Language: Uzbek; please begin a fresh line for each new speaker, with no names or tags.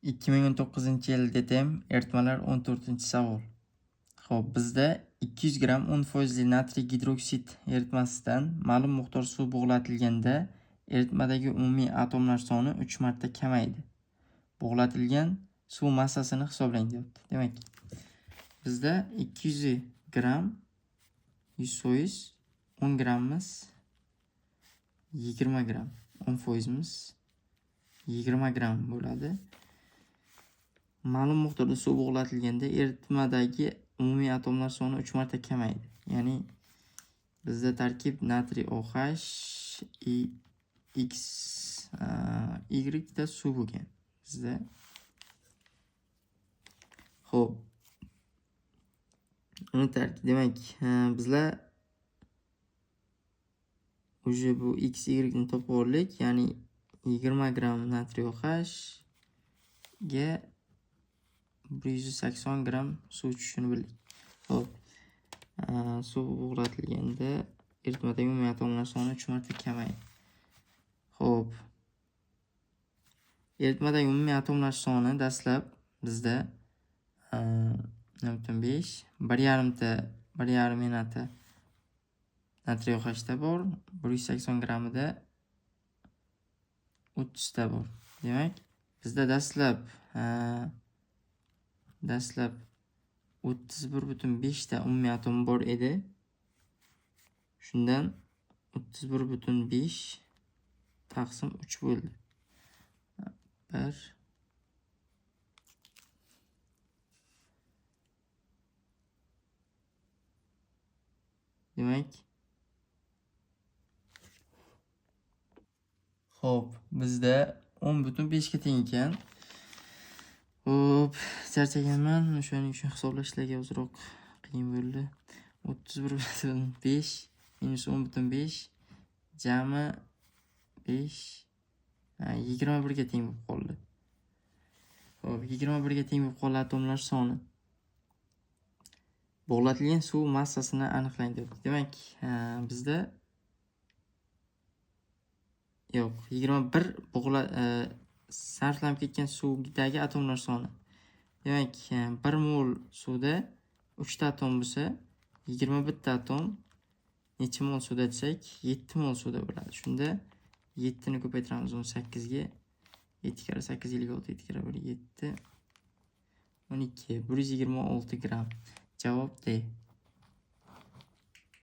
2019-yil DTM eritmalar 14-savol. Xo'p, bizda 200 gramm 10% natriy gidroksid eritmasidan ma'lum miqdor suv bug'latilganda eritmadagi umumiy atomlar soni 3 marta kamaydi. Bug'latilgan suv massasini hisoblang deyapti. Demak, bizda 200 gramm 100%, 10 grammimiz 20 gramm, 10%imiz 20 gramm bo'ladi. Ma'lum miqdorda suv bug'latilganda eritmadagi umumiy atomlar soni 3 marta kamaydi. Ya'ni bizda tarkib natriy OH X Y da suv bo'lgan bizda. Xo'p. Uni tarkib, demak, bizlar уже bu X, Y ni topib oldik. Ya'ni 20 gramm natriy OH ga 180 gramm suv tushishini bildik. Xo'p. Suv bug'latilganda eritmadagi umumiy atomlar soni 3 marta kamaydi. Xo'p. Eritmadagi umumiy atomlar soni dastlab bizda 0.5, 1,5 ta, 1,5 enata natriy OHda bor, 180 grammida 30 ta bor. Demak, bizda dastlab 31.5 ta umumiy atom bor edi. Shundan 31.5 taqsim 3 bo'ldi. 1 Demak, xo'p, bizda 10.5 ga teng ekan. Xo'p, charchaganman, o'shaning uchun hisoblashlarga ozroq qiyin bo'ldi. 31.5 minus 10.5 jami 5, 21 ga teng bo'lib qoldi. Xo'p, 21 ga teng bo'lib qoldi atomlar soni. Bug'latilgan suv massasini aniqlang deyapti. Demak, bizda yo'q, 21 sarflanib ketgan suvdagi atomlar soni. Demak, 1 mol suvda 3 ta atom bo'lsa, 21 ta atom necha mol suvda desak, 7 mol suvda bo'ladi. Shunda 7 ni ko'paytiramiz 18 ga. 7 karra 8 56, 7 karra 1 7 12, 126 gramm. Javob D.